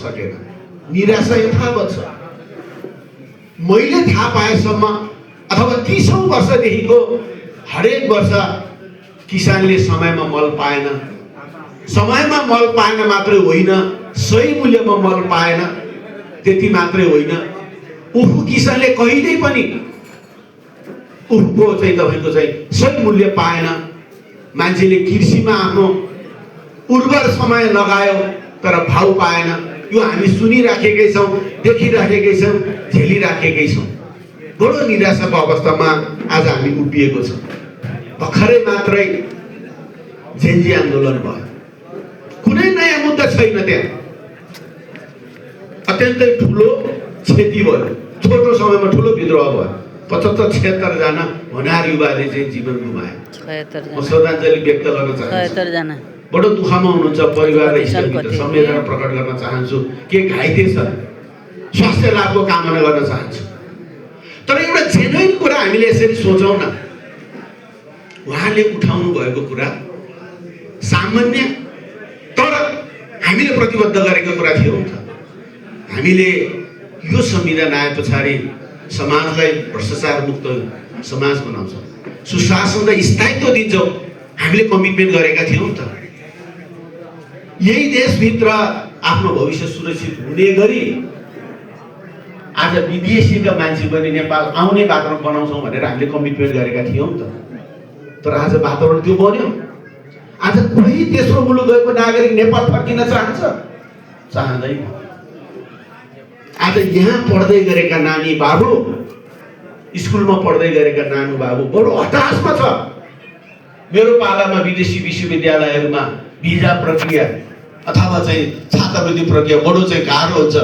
सकेन, निराशा यथावत छ। मैले थाहा पाएसम्म अथवा 30औं वर्षदेखिको हरेक वर्ष किसानले समयमा मल पाएन, समयमा मल पाएन मात्रै होइन, सही मूल्यमा मल पाएन त्यति मात्रै होइन, उखु किसानले कहिल्यै पनि उखुको चाहिँ तपाईको चाहिँ सही मूल्य पाएन। मान्छेले कृषिमा आफ्नो उर्वर समय लगायो तर भाउ पाएन। यो हामी सुनिराखेकै छौँ, देखिराखेकै छौँ, झेलिराखेकै छौँ। बडो निराशाको अवस्थामा आज हामी उभिएको छौँ। भर्खरै मात्रै जेनजी आन्दोलन भयो, कुनै नयाँ मुद्दा छैन त्यहाँ। अत्यन्तै ठुलो क्षति भयो, छोटो समयमा ठुलो विद्रोह भयो। 75-76 जना होनार युवाले चाहिँ जीवन गुमाए। म श्रद्धाञ्जली व्यक्त गर्न चाहन्छु। बडो दुःखमा हुनुहुन्छ परिवार र इष्टमित्र, संवेदना प्रकट गर्न चाहन्छु। के घाइते छ, स्वास्थ्य लाभको कामना गर्न चाहन्छु। तर एउटा जेन्युइन कुरा हामीले यसरी सोचौँ न, उहाँले उठाउनु भएको कुरा सामान्य तर हामीले प्रतिबद्ध गरेको कुरा थियो नि त। हामीले यो संविधान आए पछाडि समाजलाई भ्रष्टाचार मुक्त समाज बनाउँछौँ, सुशासन र स्थायित्व दिन्छौँ, हामीले कमिटमेन्ट गरेका थियौँ नि त। यही देशभित्र आफ्नो भविष्य सुरक्षित हुने गरी आज विदेशीका मान्छे पनि नेपाल आउने वातावरण बनाउँछौँ भनेर हामीले कमिटमेन्ट गरेका थियौँ नि त। तर आज वातावरण त्यो बन्यो। आज कोही तेस्रो मुलुक गएको नागरिक नेपाल फर्किन चाहन्छ? चाहँदैन। आज यहाँ पढ्दै गरेका नानी बाबु, स्कुलमा पढ्दै गरेका नानु बाबु बडो हताशमा छ। मेरो पालामा विदेशी विश्वविद्यालयहरूमा भिजा प्रक्रिया अथवा चाहिँ छात्रवृत्ति प्रक्रिया बडो चाहिँ गाह्रो हुन्छ।